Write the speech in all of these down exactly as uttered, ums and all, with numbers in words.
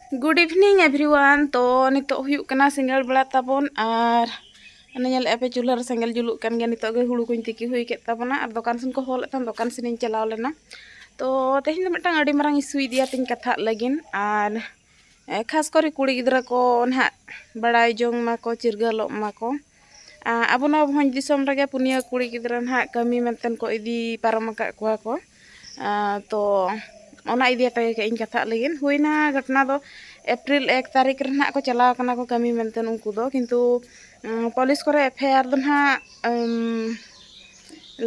Good evening everyone. ᱛᱚ ᱱᱤᱛᱚᱜ ᱦᱩᱭᱩᱜ ᱠᱟᱱᱟ ᱥᱤᱸᱜᱟᱹᱲ ᱵᱮᱲᱟ ᱛᱟᱵᱚᱱ, ᱟᱨ ᱚᱱᱮ ᱧᱮᱞᱮᱫᱼᱟ ᱯᱮ ᱪᱩᱞᱦᱟᱹ ᱨᱮ ᱥᱮᱸᱜᱮᱞ ᱡᱩᱞᱩᱜ ᱠᱟᱱ ᱜᱮᱭᱟ᱾ ᱱᱤᱛᱚᱜ ᱜᱮ ᱦᱩᱲᱩ ᱠᱚᱧ ᱛᱤᱠᱤ ᱦᱩᱭ ᱠᱮᱫ ᱛᱟᱵᱚᱱᱟ, ᱟᱨ ᱫᱚᱠᱟᱱ ᱥᱮᱱ ᱠᱚ ᱦᱚᱦᱚ ᱞᱮᱫ ᱛᱟᱦᱮᱱ, ᱫᱚᱠᱟᱱ ᱥᱮᱱᱤᱧ ᱪᱟᱞᱟᱣ ᱞᱮᱱᱟ᱾ ᱛᱚ ᱛᱮᱦᱮᱧ ᱫᱚ ᱢᱤᱫᱴᱟᱝ ᱟᱹᱰᱤ ᱢᱟᱨᱟᱝ issue ᱤᱫᱤ ᱟᱛᱮᱧ ᱠᱟᱛᱷᱟᱜ ᱞᱟᱹᱜᱤᱫ, ᱟᱨ ᱮ, ᱠᱷᱟᱥ ᱠᱚᱨᱮ ᱠᱩᱲᱤ ᱜᱤᱫᱽᱨᱟᱹ ᱠᱚ ᱱᱟᱦᱟᱜ ᱵᱟᱲᱟᱭ ᱡᱚᱝ ᱢᱟᱠᱚ, ᱪᱤᱨᱜᱟᱹᱞᱚᱜ ᱢᱟᱠᱚ᱾ ᱟ, ᱟᱵᱚ ᱱᱚᱣᱟ ᱵᱷᱚᱸᱡᱽ ᱫᱤᱥᱚᱢ ᱨᱮᱜᱮ ᱯᱩᱱᱭᱟᱹ ᱠᱩᱲᱤ ᱜᱤᱫᱽᱨᱟᱹ ᱱᱟᱦᱟᱜ ᱠᱟᱹᱢᱤ ᱢᱮᱱᱛᱮ ᱠᱚ ᱤᱫᱤ ᱯᱟᱨᱚᱢ ᱟᱠᱟᱫ ᱠᱚᱣᱟ ᱠᱚ᱾ ᱟ, ᱛᱚ ᱚᱱᱟ ᱤᱫᱤ ᱠᱟᱛᱮ ᱜᱮ ᱤᱧ ᱠᱟᱛᱷᱟᱜ ᱞᱟᱹᱜᱤᱫ᱾ ᱦᱩᱭᱱᱟ ᱜᱷᱚᱴᱚᱱᱟ ᱫᱚ ᱮᱯᱨᱤᱞ ᱮᱠ ᱛᱟᱹᱨᱤᱠᱷ ᱨᱮ ᱱᱟᱦᱟᱜ ᱠᱚ ᱪᱟᱞᱟᱣ ᱠᱟᱱᱟ ᱠᱚ ᱠᱟᱹᱢᱤ ᱢᱮᱱᱛᱮ ᱩᱱᱠᱩ ᱫᱚ, ᱠᱤᱱᱛᱩ ᱩᱢ, ᱯᱩᱞᱤᱥ ᱠᱚᱨᱮ ᱮᱯᱷ ᱟᱭ ᱟᱨ ᱫᱚ ᱱᱟᱦᱟᱜ ᱩᱢ,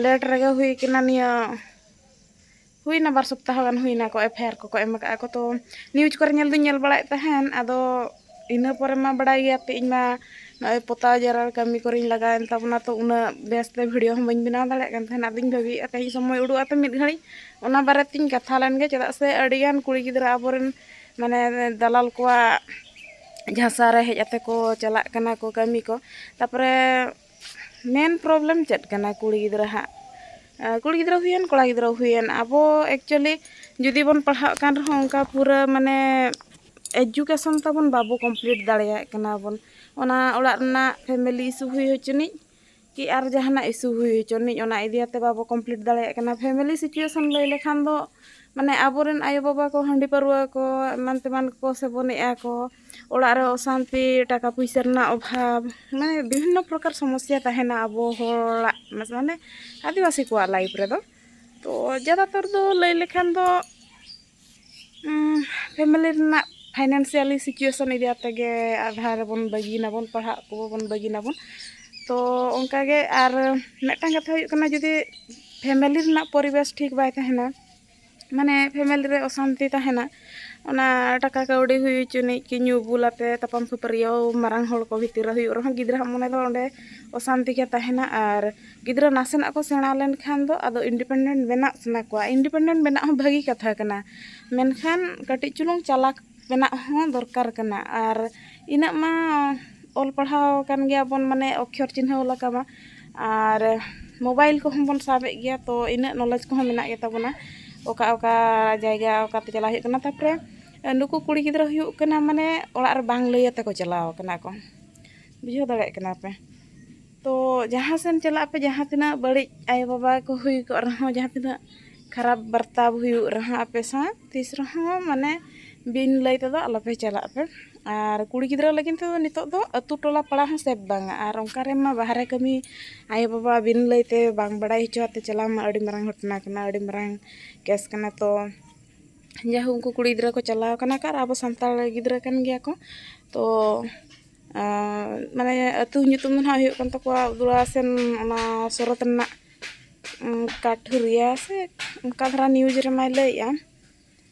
ᱞᱮᱴ ᱨᱮᱜᱮ ᱦᱩᱭ ᱠᱟᱱᱟ᱾ ᱱᱤᱭᱟᱹ ᱦᱩᱭᱱᱟ ᱵᱟᱨ ᱥᱚᱯᱛᱟᱦᱚ ᱜᱟᱱ ᱦᱩᱭᱱᱟ ᱠᱚ ᱮᱯᱷ ᱟᱭ ᱟᱨ ᱠᱚᱠᱚ ᱮᱢ ᱟᱠᱟᱫᱼᱟ ᱠᱚ᱾ ᱛᱚ ᱱᱤᱭᱩᱡᱽ ᱠᱚᱨᱮ ᱧᱮᱞ ᱫᱩᱧ ᱧᱮᱞ ᱵᱟᱲᱟᱭᱮᱫ ᱛᱟᱦᱮᱱ, ᱟᱫᱚ ᱤᱱᱟᱹ ᱯᱚᱨᱮ ᱢᱟ ᱵᱟᱲᱟᱭ ᱜᱮᱭᱟ ᱯᱮ, ᱤᱧ ᱢᱟ ᱱᱚᱜᱼᱚᱭ ᱯᱚᱛᱟᱣ ᱡᱮᱨᱮᱲ ᱠᱟᱹᱢᱤ ᱠᱚᱨᱮᱧ ᱞᱟᱜᱟᱣᱮᱱ ᱛᱟᱵᱚᱱᱟ, ᱛᱚ ᱩᱱᱟᱹᱜ ᱵᱮᱥᱛᱮ ᱵᱷᱤᱰᱤᱭᱳ ᱦᱚᱸ ᱵᱟᱹᱧ ᱵᱮᱱᱟᱣ ᱫᱟᱲᱮᱭᱟᱜ ᱠᱟᱱ ᱛᱟᱦᱮᱱᱟ᱾ ᱟᱫᱚᱧ ᱵᱷᱟᱹᱵᱤᱭᱮᱫᱼᱟ ᱛᱮᱦᱮᱧ ᱥᱚᱢᱚᱭ ᱩᱰᱩᱠᱚᱜᱼᱟ ᱛᱚ ᱢᱤᱫ ᱜᱷᱟᱹᱲᱤᱡ ᱚᱱᱟ ᱵᱟᱨᱮᱛᱤᱧ ᱠᱟᱛᱷᱟ ᱞᱮᱱ ᱜᱮ, ᱪᱮᱫᱟᱜ ᱥᱮ ᱟᱹᱰᱤᱜᱟᱱ ᱠᱩᱲᱤ ᱜᱤᱫᱽᱨᱟᱹ ᱟᱵᱚᱨᱮᱱ ᱢᱟᱱᱮ ᱫᱟᱞᱟᱞ ᱠᱚᱣᱟᱜ ᱡᱷᱟᱸᱥᱟ ᱨᱮ ᱦᱮᱡ ᱟᱛᱮ ᱠᱚ ᱪᱟᱞᱟᱜ ᱠᱟᱱᱟ ᱠᱚ ᱠᱟᱹᱢᱤ ᱠᱚ᱾ ᱛᱟᱨᱯᱚᱨᱮ ᱢᱮᱱ ᱯᱨᱚᱵᱞᱮᱢ ᱪᱮᱫ ᱠᱟᱱᱟ ᱠᱩᱲᱤ ᱜᱤᱫᱽᱨᱟᱹ ᱦᱟᱸᱜ? ᱟᱨ ᱠᱩᱲᱤ ᱜᱤᱫᱽᱨᱟᱹ ᱦᱩᱭᱮᱱ, ᱠᱚᱲᱟ ᱜᱤᱫᱽᱨᱟᱹ ᱦᱩᱭᱮᱱ, ᱟᱵᱚ ᱮᱠᱪᱩᱭᱮᱞᱤ ᱡᱩᱫᱤ ᱵᱚᱱ ᱯᱟᱲᱦᱟᱜ ᱠᱟᱱ ᱨᱮᱦᱚᱸ ᱚᱱᱠᱟ ᱯᱩᱨᱟᱹ ᱢᱟᱱᱮ ᱮᱡᱩᱠᱮᱥᱚᱱ ᱛᱟᱵᱚᱱ ᱵᱟᱵᱚ ᱠᱚᱢᱯᱞᱤᱴ ᱫᱟᱲᱮᱭᱟᱜ ᱠᱟᱱᱟ ᱵᱚᱱ᱾ ᱚᱱᱟ ᱚᱲᱟᱜ ᱨᱮᱱᱟᱜ ᱯᱷᱮᱢᱮᱞᱤ ᱤᱥᱩ ᱦᱩᱭ ᱦᱚᱪᱚᱱᱤᱡ ᱠᱤ ᱟᱨ ᱡᱟᱦᱟᱱᱟᱜ ᱤᱥᱩ ᱦᱩᱭ ᱦᱚᱪᱚᱱᱤᱡ, ᱚᱱᱟ ᱤᱫᱤ ᱠᱟᱛᱮ ᱵᱟᱵᱚ ᱠᱚᱢᱯᱞᱤᱴ ᱫᱟᱲᱮᱭᱟᱜ ᱠᱟᱱᱟ᱾ ᱯᱷᱮᱢᱮᱞᱤ ᱥᱤᱪᱩᱭᱮᱥᱚᱱ ᱞᱟᱹᱭ ᱞᱮᱠᱷᱟᱱ ᱫᱚ ᱢᱟᱱᱮ ᱟᱵᱚᱨᱮᱱ ᱟᱭᱳᱼᱵᱟᱵᱟ ᱠᱚ ᱦᱟᱺᱰᱤ ᱯᱟᱹᱨᱣᱟᱹ ᱠᱚ ᱮᱢᱟᱱ ᱛᱮᱢᱟᱱ ᱠᱚ ᱥᱮᱵᱚᱱᱮᱜᱼᱟ ᱠᱚ, ᱚᱲᱟᱜ ᱨᱮ ᱚᱥᱟᱱᱛᱤ, ᱴᱟᱠᱟ ᱯᱩᱭᱥᱟᱹ ᱨᱮᱱᱟᱜ ᱚᱵᱷᱟᱵᱽ, ᱢᱟᱱᱮ ᱵᱤᱵᱷᱤᱱᱱᱚ ᱯᱨᱚᱠᱟᱨ ᱥᱚᱢᱚᱥᱥᱟ ᱛᱟᱦᱮᱱᱟ ᱟᱵᱚ ᱦᱚᱲᱟᱜ, ᱢᱟᱱᱮ ᱟᱹᱫᱤᱵᱟᱹᱥᱤ ᱠᱚᱣᱟᱜ ᱞᱟᱭᱤᱯᱷ ᱨᱮᱫᱚ᱾ ᱛᱚ ᱡᱟᱫᱟᱛᱚᱨ ᱫᱚ ᱞᱟᱹᱭ ᱞᱮᱠᱷᱟᱱ ᱫᱚ ᱯᱷᱮᱢᱮᱞᱤ ᱨᱮᱱᱟᱜ ᱯᱷᱟᱭᱱᱟᱱᱥᱤᱭᱟᱞᱤ ᱥᱤᱪᱩᱭᱮᱥᱚᱱ ᱤᱫᱤ ᱠᱟᱛᱮ ᱜᱮ ᱟᱫᱷᱟ ᱨᱮᱵᱚᱱ ᱵᱟᱹᱜᱤᱭᱮᱱᱟᱵᱚᱱ, ᱯᱟᱲᱦᱟᱜ ᱠᱚᱵᱚᱱ ᱵᱟᱹᱜᱤᱭᱮᱱᱟᱵᱚᱱ᱾ ᱛᱚ ᱚᱱᱠᱟᱜᱮ ᱟᱨ ᱢᱤᱫᱴᱟᱝ ᱠᱟᱛᱷᱟ ᱦᱩᱭᱩᱜ ᱠᱟᱱᱟ, ᱡᱩᱫᱤ ᱯᱷᱮᱢᱮᱞᱤ ᱨᱮᱱᱟᱜ ᱯᱚᱨᱤᱵᱮᱥ ᱴᱷᱤᱠ ᱵᱟᱭ ᱛᱟᱦᱮᱱᱟ, ᱢᱟᱱᱮ ᱯᱷᱮᱢᱮᱞᱤ ᱨᱮ ᱚᱥᱟᱱᱛᱤ ᱛᱟᱦᱮᱱᱟ, ᱚᱱᱟ ᱴᱟᱠᱟ ᱠᱟᱹᱣᱰᱤ ᱦᱩᱭ ᱦᱚᱪᱚᱱᱤᱡ ᱠᱤ ᱧᱩ ᱵᱩᱞ ᱟᱛᱮ ᱛᱟᱯᱟᱢ ᱠᱷᱟᱹᱯᱟᱹᱨᱤᱭᱟᱹᱣ ᱢᱟᱨᱟᱝ ᱦᱚᱲ ᱠᱚ ᱵᱷᱤᱛᱤᱨ ᱨᱮ ᱦᱩᱭᱩᱜ ᱨᱮᱦᱚᱸ, ᱜᱤᱫᱽᱨᱟᱹᱣᱟᱜ ᱢᱚᱱᱮ ᱫᱚ ᱚᱸᱰᱮ ᱚᱥᱟᱱᱛᱤ ᱜᱮ ᱛᱟᱦᱮᱱᱟ᱾ ᱟᱨ ᱜᱤᱫᱽᱨᱟᱹ ᱱᱟᱥᱮᱱᱟᱜ ᱠᱚ ᱥᱮᱬᱟ ᱞᱮᱱᱠᱷᱟᱱ ᱫᱚ ᱟᱫᱚ ᱤᱱᱰᱤᱯᱮᱱᱰᱮᱱᱴ ᱵᱮᱱᱟᱜ ᱥᱟᱱᱟ ᱠᱚᱣᱟ᱾ ᱤᱱᱰᱤᱯᱮᱱᱰᱮᱱᱴ ᱵᱮᱱᱟᱜ ᱦᱚᱸ ᱵᱷᱟᱹᱜᱤ ᱠᱟᱛᱷᱟ ᱠᱟᱱᱟ, ᱢᱮᱱᱠᱷᱟᱱ ᱠᱟᱹᱴᱤᱡ ᱪᱩᱞᱩᱝ ᱪᱟᱞᱟᱠ ᱵᱮᱱᱟᱜ ᱦᱚᱸ ᱫᱚᱨᱠᱟᱨ ᱠᱟᱱᱟ᱾ ᱟᱨ ᱤᱱᱟᱹᱜ ᱢᱟ ᱚᱞ ᱯᱟᱲᱦᱟᱣ ᱟᱠᱟᱱ ᱜᱮᱭᱟᱵᱚᱱ, ᱢᱟᱱᱮ ᱚᱠᱠᱷᱚᱨ ᱪᱤᱱᱦᱟᱹᱣ ᱞᱮᱠᱟ ᱢᱟ, ᱟᱨ ᱢᱳᱵᱟᱭᱤᱞ ᱠᱚᱦᱚᱸ ᱵᱚᱱ ᱥᱟᱵᱮᱫ ᱜᱮᱭᱟ, ᱛᱚ ᱤᱱᱟᱹᱜ ᱱᱚᱞᱮᱡᱽ ᱠᱚᱦᱚᱸ ᱢᱮᱱᱟᱜ ᱜᱮᱛᱟ ᱵᱚᱱᱟ ᱚᱠᱟ ᱚᱠᱟ ᱡᱟᱭᱜᱟ ᱚᱠᱟᱛᱮ ᱪᱟᱞᱟᱜ ᱦᱩᱭᱩᱜ ᱠᱟᱱᱟ᱾ ᱛᱟᱨᱯᱚᱨᱮ ᱱᱩᱠᱩ ᱠᱩᱲᱤ ᱜᱤᱫᱽᱨᱟᱹ ᱦᱩᱭᱩᱜ ᱠᱟᱱᱟ, ᱢᱟᱱᱮ, ᱚᱲᱟᱜ ᱨᱮ ᱵᱟᱝ ᱞᱟᱹᱭ ᱟᱛᱮ ᱠᱚ ᱪᱟᱞᱟᱣ ᱠᱟᱱᱟ ᱠᱚ᱾ ᱵᱩᱡᱷᱟᱹᱣ ᱫᱟᱲᱮᱭᱟᱜ ᱠᱟᱱᱟ ᱯᱮ? ᱛᱚ ᱡᱟᱦᱟᱸ ᱥᱮᱱ ᱪᱟᱞᱟᱜ ᱯᱮ, ᱡᱟᱦᱟᱸ ᱛᱤᱱᱟᱹᱜ ᱵᱟᱹᱲᱤᱡ ᱟᱭᱳᱼᱵᱟᱵᱟ ᱠᱚ ᱦᱩᱭ ᱠᱚᱜ ᱨᱮᱦᱚᱸ, ᱡᱟᱦᱟᱸ ᱛᱤᱱᱟᱹᱜ ᱠᱷᱟᱨᱟᱯ ᱵᱟᱨᱛᱟᱣ ᱦᱩᱭᱩᱜ ᱨᱮᱦᱚᱸ ᱟᱯᱮ ᱥᱟᱶ, ᱛᱤᱥ ᱨᱮᱦᱚᱸ, ᱢᱟᱱᱮ, ᱵᱤᱱ ᱞᱟᱹᱭ ᱛᱮᱫᱚ ᱟᱞᱚᱯᱮ ᱪᱟᱞᱟᱜ ᱯᱮ᱾ ᱟᱨ ᱠᱩᱲᱤ ᱜᱤᱫᱽᱨᱟᱹ ᱞᱟᱹᱜᱤᱫ ᱛᱮᱫᱚ ᱱᱤᱛᱚᱜ ᱫᱚ ᱟᱹᱛᱩ ᱴᱚᱞᱟ ᱯᱟᱲᱟ ᱦᱚᱸ ᱥᱮᱯ ᱵᱟᱝᱟ᱾ ᱟᱨ ᱚᱱᱠᱟ ᱨᱮᱢᱟ ᱵᱟᱦᱨᱮ ᱠᱟᱹᱢᱤ ᱟᱭᱳᱼᱵᱟᱵᱟ ᱵᱤᱱ ᱞᱟᱹᱭ ᱛᱮ, ᱵᱟᱝ ᱵᱟᱲᱟᱭ ᱦᱚᱪᱚ ᱟᱛᱮ ᱪᱟᱞᱟᱣ ᱢᱟ ᱟᱹᱰᱤ ᱢᱟᱨᱟᱝ ᱜᱷᱚᱴᱚᱱᱟ ᱠᱟᱱᱟ, ᱟᱹᱰᱤ ᱢᱟᱨᱟᱝ ᱠᱮᱥ ᱠᱟᱱᱟ᱾ ᱛᱚ ᱡᱟᱭᱦᱳᱠ, ᱩᱱᱠᱩ ᱠᱩᱲᱤ ᱜᱤᱫᱽᱨᱟᱹ ᱠᱚ ᱪᱟᱞᱟᱣ ᱠᱟᱱᱟ ᱠᱚ, ᱟᱨ ᱟᱵᱚ ᱥᱟᱱᱛᱟᱲ ᱜᱤᱫᱽᱨᱟᱹ ᱠᱟᱱ ᱜᱮᱭᱟ ᱠᱚ᱾ ᱛᱚ ᱟᱨ, ᱢᱟᱱᱮ, ᱟᱹᱛᱩ ᱧᱩᱛᱩᱢ ᱫᱚ ᱱᱟᱦᱟᱜ ᱦᱩᱭᱩᱜ ᱠᱟᱱ ᱛᱟᱠᱚᱣᱟ ᱩᱫᱽᱲᱟ ᱥᱮᱱ, ᱚᱱᱟ ᱥᱚᱨᱚᱛ ᱨᱮᱱᱟᱜ, ᱩᱸ, ᱠᱟᱴᱷᱩᱨᱤᱭᱟ ᱥᱮ ᱚᱱᱠᱟ ᱫᱷᱟᱨᱟ ᱱᱤᱭᱩᱡᱽ ᱨᱮᱢᱟᱭ ᱞᱟᱹᱭᱮᱜᱼᱟ᱾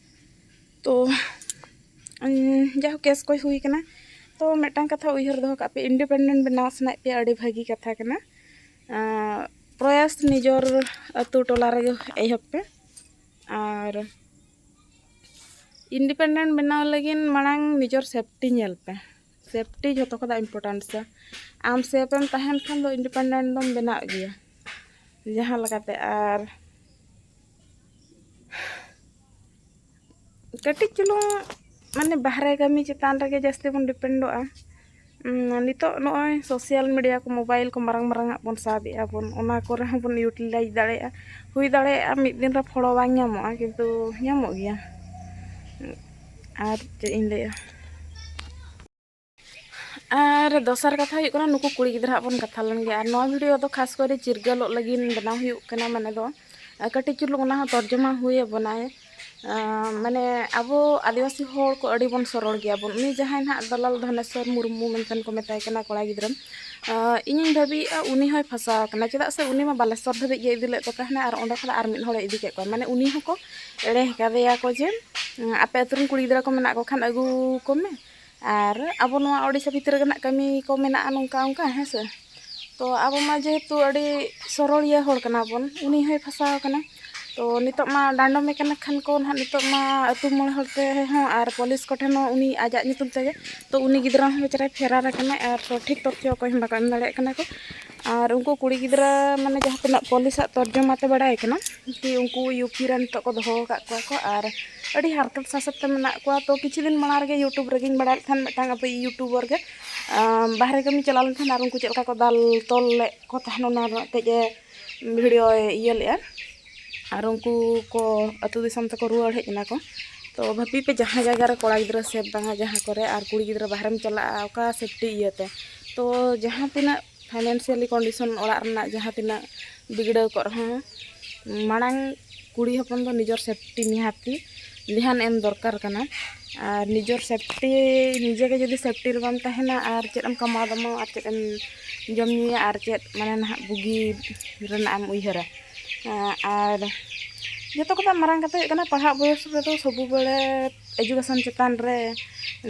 ᱛᱚ ᱩᱸ, ᱡᱟᱭᱦᱳᱠ, ᱠᱮᱥ ᱠᱚ ᱦᱩᱭ ᱠᱟᱱᱟ᱾ ᱛᱚ ᱢᱤᱫᱴᱟᱝ ᱠᱟᱛᱷᱟ ᱩᱭᱦᱟᱹᱨ ᱫᱚᱦᱚ ᱠᱟᱜ ᱯᱮ, ᱤᱱᱰᱤᱯᱮᱱᱰᱮᱱᱴ ᱵᱮᱱᱟᱣ ᱥᱟᱱᱟᱭᱮᱫ ᱯᱮᱭᱟ, ᱟᱹᱰᱤ ᱵᱷᱟᱹᱜᱤ ᱠᱟᱛᱷᱟ ᱠᱟᱱᱟ᱾ ᱟᱸ, ᱯᱨᱚᱭᱟᱥ ᱱᱤᱡᱚᱨ ᱟᱹᱛᱩ ᱴᱚᱞᱟ ᱨᱮᱜᱮ ᱮᱦᱚᱵ ᱯᱮ᱾ ᱟᱨ ᱤᱱᱰᱤᱯᱮᱱᱰᱮᱱᱴ ᱵᱮᱱᱟᱣ ᱞᱟᱹᱜᱤᱫ ᱢᱟᱲᱟᱝ ᱱᱤᱡᱚᱨ ᱥᱮᱯᱴᱤ ᱧᱮᱞ ᱯᱮ᱾ ᱥᱮᱯᱴᱤ ᱡᱷᱚᱛᱚ ᱠᱷᱚᱱᱟᱜ ᱤᱢᱯᱚᱨᱴᱮᱱᱴ ᱥᱮ᱾ ᱟᱢ ᱥᱮᱯ ᱮᱢ ᱛᱟᱦᱮᱱ ᱠᱷᱟᱱ ᱫᱚ ᱤᱱᱰᱤᱯᱮᱱᱰᱮᱱᱴ ᱫᱚᱢ ᱵᱮᱱᱟᱣ ᱜᱮᱭᱟ ᱡᱟᱦᱟᱸ ᱞᱮᱠᱟᱛᱮ᱾ ᱟᱨ ᱠᱟᱹᱴᱤᱡ ᱪᱩᱞᱩᱝ, ᱢᱟᱱᱮ, ᱵᱟᱦᱨᱮ ᱠᱟᱹᱢᱤ ᱪᱮᱛᱟᱱ ᱨᱮᱜᱮ ᱡᱟᱹᱥᱛᱤ ᱵᱚᱱ ᱰᱤᱯᱮᱱᱰᱚᱜᱼᱟ᱾ ᱩᱸ, ᱱᱤᱛᱚᱜ ᱱᱚᱜᱼᱚᱭ ᱥᱳᱥᱟᱞ ᱢᱤᱰᱤᱭᱟ ᱠᱚ, ᱢᱳᱵᱟᱭᱤᱞ ᱠᱚ ᱢᱟᱨᱟᱝ ᱢᱟᱨᱟᱝ ᱟᱜ ᱵᱚᱱ ᱥᱟᱵ ᱮᱜᱼᱟ ᱵᱚᱱ, ᱚᱱᱟ ᱠᱚᱨᱮ ᱦᱚᱸ ᱵᱚᱱ ᱤᱭᱩᱴᱤᱞᱟᱭᱤᱡᱽ ᱫᱟᱲᱮᱭᱟᱜᱼᱟ᱾ ᱦᱩᱭ ᱫᱟᱲᱮᱭᱟᱜᱼᱟ ᱢᱤᱫ ᱫᱤᱱ ᱨᱮ ᱯᱷᱚᱲᱚ ᱵᱟᱝ ᱧᱟᱢᱚᱜᱼᱟ, ᱠᱤᱱᱛᱩ ᱧᱟᱢᱚᱜ ᱜᱮᱭᱟ᱾ ᱟᱨ ᱪᱮᱫ ᱤᱧ ᱞᱟᱹᱭᱟ? ᱟᱨ ᱫᱚᱥᱟᱨ ᱠᱟᱛᱷᱟ ᱦᱩᱭᱩᱜ ᱠᱟᱱᱟ, ᱱᱩᱠᱩ ᱠᱩᱲᱤ ᱜᱤᱫᱽᱨᱟᱹ ᱦᱟᱸᱜ ᱵᱚᱱ ᱠᱟᱛᱷᱟ ᱞᱮᱱ ᱜᱮᱭᱟ᱾ ᱟᱨ ᱱᱚᱣᱟ ᱵᱷᱤᱰᱤᱭᱳ ᱫᱚ ᱠᱷᱟᱥ ᱠᱚᱨᱮ ᱪᱤᱨᱜᱟᱹᱞᱚᱜ ᱞᱟᱹᱜᱤᱫ ᱵᱮᱱᱟᱣ ᱦᱩᱭᱩᱜ ᱠᱟᱱᱟ, ᱢᱟᱱᱮ ᱫᱚ, ᱟᱨ ᱠᱟᱹᱴᱤᱡ ᱪᱩᱞᱩᱝ ᱚᱱᱟ ᱦᱚᱸ ᱛᱚᱨᱡᱚᱢᱟ ᱦᱩᱭ ᱟᱵᱚᱱᱟᱭ᱾ ᱟᱸ, ᱢᱟᱱᱮ, ᱟᱵᱚ ᱟᱹᱫᱤᱵᱟᱹᱥᱤ ᱦᱚᱲ ᱠᱚ ᱟᱹᱰᱤ ᱵᱚᱱ ᱥᱚᱨᱚᱲ ᱜᱮᱭᱟ ᱵᱚᱱ᱾ ᱩᱱᱤ ᱡᱟᱦᱟᱸᱭ ᱱᱟᱦᱟᱜ ᱫᱟᱞᱟᱞ ᱫᱷᱚᱱᱮᱥᱣᱚᱨ ᱢᱩᱨᱢᱩ ᱢᱮᱱᱛᱮ ᱠᱚ ᱢᱮᱛᱟᱭ ᱠᱟᱱᱟ, ᱠᱚᱲᱟ ᱜᱤᱫᱽᱨᱟᱹ, ᱟᱸ, ᱤᱧᱤᱧ ᱵᱷᱟᱹᱵᱤᱭᱮᱫᱼᱟ ᱩᱱᱤ ᱦᱚᱸᱭ ᱯᱷᱟᱸᱥᱟᱣ ᱟᱠᱟᱱᱟ᱾ ᱪᱮᱫᱟᱜ ᱥᱮ ᱩᱱᱤ ᱢᱟ ᱵᱟᱞᱮᱥᱚᱨ ᱫᱷᱟᱹᱵᱤᱡ ᱜᱮ ᱤᱫᱤ ᱞᱮᱫ ᱠᱚ ᱛᱟᱦᱮᱱᱟ, ᱟᱨ ᱚᱸᱰᱮ ᱠᱷᱚᱱᱟᱜ ᱟᱨ ᱢᱤᱫ ᱦᱚᱲᱮ ᱤᱫᱤ ᱠᱮᱫ ᱠᱚᱣᱟ᱾ ᱢᱟᱱᱮ, ᱩᱱᱤ ᱦᱚᱸᱠᱚ ᱮᱲᱮ ᱟᱠᱟᱫᱮᱭᱟ ᱠᱚ ᱡᱮ, ᱩᱸ, ᱟᱯᱮ ᱟᱹᱛᱩ ᱨᱮᱱ ᱠᱩᱲᱤ ᱜᱤᱫᱽᱨᱟᱹ ᱠᱚ ᱢᱮᱱᱟᱜ ᱠᱚ ᱠᱷᱟᱱ ᱟᱹᱜᱩ ᱠᱚᱢᱮ, ᱟᱨ ᱟᱵᱚ ᱱᱚᱣᱟ ᱳᱰᱤᱥᱟ ᱵᱷᱤᱛᱨᱤ ᱨᱮ ᱱᱟᱜ ᱠᱟᱹᱢᱤ ᱠᱚ ᱢᱮᱱᱟᱜᱼᱟ ᱱᱚᱝᱠᱟ ᱚᱱᱠᱟ, ᱦᱮᱸ ᱥᱮ᱾ ᱛᱚ ᱟᱵᱚ ᱢᱟ ᱡᱮᱦᱮᱛᱩ ᱟᱹᱰᱤ ᱥᱚᱨᱚᱲᱤᱭᱟᱹ ᱦᱚᱲ ᱠᱟᱱᱟ ᱵᱚᱱ, ᱩᱱᱤ ᱦᱚᱸᱭ ᱯᱷᱟᱸᱥᱟᱣ ᱠᱟᱱᱟ᱾ ᱛᱚ ᱱᱤᱛᱚᱜ ᱢᱟ ᱰᱟᱸᱰᱚᱢᱮ ᱠᱟᱱᱟ ᱠᱷᱟᱱ ᱠᱚ ᱱᱟᱦᱟᱜ, ᱱᱤᱛᱚᱜ ᱢᱟ ᱟᱹᱛᱩ ᱢᱚᱬᱮ ᱦᱚᱲ ᱛᱮ ᱦᱚᱸ ᱟᱨ ᱯᱩᱞᱤᱥ ᱠᱚᱴᱷᱮᱱ ᱦᱚᱸ ᱩᱱᱤ ᱟᱡᱟᱜ ᱧᱩᱛᱩᱢ ᱛᱮᱜᱮ, ᱛᱚ ᱩᱱᱤ ᱜᱤᱫᱽᱨᱟᱹ ᱦᱚᱸ ᱵᱮᱪᱟᱨᱟᱭ ᱯᱷᱮᱨᱟᱨ ᱟᱠᱟᱱᱟᱭ ᱟᱨ ᱥᱚᱴᱷᱤᱠ ᱛᱚᱛᱛᱷᱚ ᱚᱠᱚᱭ ᱦᱚᱸ ᱵᱟᱠᱚ ᱮᱢ ᱫᱟᱲᱮᱭᱟᱜ ᱠᱟᱱᱟ ᱠᱚ᱾ ᱟᱨ ᱩᱱᱠᱩ ᱠᱩᱲᱤ ᱜᱤᱫᱽᱨᱟᱹ ᱢᱟᱱᱮ ᱡᱟᱦᱟᱸ ᱛᱤᱱᱟᱹᱜ ᱯᱩᱞᱤᱥᱟᱜ ᱛᱚᱨᱡᱚᱢᱟ ᱛᱮ ᱵᱟᱲᱟᱭ ᱠᱟᱱᱟ ᱠᱤ ᱩᱱᱠᱩ ᱭᱩ ᱯᱤ ᱨᱮ ᱱᱤᱛᱚᱜ ᱠᱚ ᱫᱚᱦᱚ ᱟᱠᱟᱫ ᱠᱚᱣᱟ ᱠᱚ ᱟᱨ ᱟᱹᱰᱤ ᱦᱟᱨᱠᱮᱛ ᱥᱟᱥᱮᱛ ᱛᱮ ᱢᱮᱱᱟᱜ ᱠᱚᱣᱟ᱾ ᱛᱚ ᱠᱤᱪᱷᱩ ᱫᱤᱱ ᱢᱟᱲᱟᱝ ᱨᱮᱜᱮ YouTube ᱨᱮᱜᱮᱧ ᱵᱟᱲᱟᱭ ᱞᱮᱫ ᱛᱟᱦᱮᱱ, ᱢᱤᱫᱴᱟᱝ ᱟᱵᱚᱭᱤᱡ YouTuber ᱜᱮ ᱟᱸ, ᱵᱟᱦᱨᱮ ᱠᱟᱹᱢᱤ ᱪᱟᱞᱟᱣ ᱞᱮᱱ ᱛᱟᱦᱮᱱ ᱟᱨ ᱩᱱᱠᱩ ᱪᱮᱫ ᱞᱮᱠᱟ ᱠᱚ ᱫᱟᱞ ᱛᱚᱞ ᱞᱮᱫ ᱠᱚ ᱛᱟᱦᱮᱱ, ᱚᱱᱟ ᱨᱮᱱᱟᱜ ᱠᱟᱹᱡ ᱮ ᱵᱷᱤᱰᱤᱭᱳᱭ ᱤᱭᱟᱹ ᱞᱮᱫᱼᱟ᱾ ᱟᱨ ᱩᱱᱠᱩ ᱠᱚ ᱟᱹᱛᱩ ᱫᱤᱥᱚᱢ ᱛᱮᱠᱚ ᱨᱩᱣᱟᱹᱲ ᱦᱮᱡ ᱮᱱᱟ ᱠᱚ᱾ ᱛᱚ ᱵᱷᱟᱹᱵᱤ ᱯᱮ, ᱡᱟᱦᱟᱸ ᱡᱟᱭᱜᱟ ᱨᱮ ᱠᱚᱲᱟ ᱜᱤᱫᱽᱨᱟᱹ ᱥᱮᱯ ᱵᱟᱝᱟ, ᱡᱟᱦᱟᱸ ᱠᱚᱨᱮ ᱟᱨ ᱠᱩᱲᱤ ᱜᱤᱫᱽᱨᱟᱹ ᱵᱟᱦᱨᱮᱢ ᱪᱟᱞᱟᱜᱼᱟ ᱚᱠᱟ ᱥᱮᱯᱴᱤ ᱤᱭᱟᱹᱛᱮ, ᱛᱚ ᱡᱟᱦᱟᱸ ᱛᱤᱱᱟᱹᱜ ᱯᱷᱟᱭᱱᱮᱱᱥᱤᱭᱟᱞᱤ ᱠᱚᱱᱰᱤᱥᱚᱱ ᱚᱲᱟᱜ ᱨᱮᱱᱟᱜ ᱡᱟᱦᱟᱸ ᱛᱤᱱᱟᱹᱜ ᱵᱤᱜᱽᱲᱟᱹᱣ ᱠᱚᱜ ᱨᱮᱦᱚᱸ, ᱢᱟᱲᱟᱝ ᱠᱩᱲᱤ ᱦᱚᱯᱚᱱ ᱫᱚ ᱱᱤᱡᱚᱨ ᱥᱮᱯᱴᱤ ᱱᱤᱦᱟᱹᱛᱤ ᱫᱷᱮᱭᱟᱱ ᱮᱢ ᱫᱚᱨᱠᱟᱨ ᱠᱟᱱᱟ᱾ ᱟᱨ ᱱᱤᱡᱚᱨ ᱥᱮᱯᱴᱤ, ᱱᱤᱡᱮ ᱜᱮ ᱡᱩᱫᱤ ᱥᱮᱯᱴᱤ ᱨᱮ ᱵᱟᱢ ᱛᱟᱦᱮᱱᱟ, ᱟᱨ ᱪᱮᱫ ᱮᱢ ᱠᱟᱢᱟᱣ ᱫᱟᱢᱟ, ᱟᱨ ᱪᱮᱫ ᱮᱢ ᱡᱚᱢ ᱧᱩᱭᱟ, ᱟᱨ ᱪᱮᱫ ᱢᱟᱱᱮ ᱱᱟᱦᱟᱜ ᱵᱩᱜᱤ ᱨᱮᱱᱟᱜ ᱮᱢ ᱩᱭᱦᱟᱹᱨᱟ? ᱟᱨ ᱡᱚᱛᱚ ᱠᱷᱚᱱᱟᱜ ᱢᱟᱨᱟᱝ ᱠᱟᱛᱷᱟ ᱦᱩᱭᱩᱜ ᱠᱟᱱᱟ, ᱯᱟᱲᱦᱟᱜ ᱵᱚᱭᱚᱥ ᱨᱮᱫᱚ ᱥᱚᱵᱩ ᱵᱮᱲᱮ ᱮᱡᱩᱠᱮᱥᱚᱱ ᱪᱮᱛᱟᱱ ᱨᱮ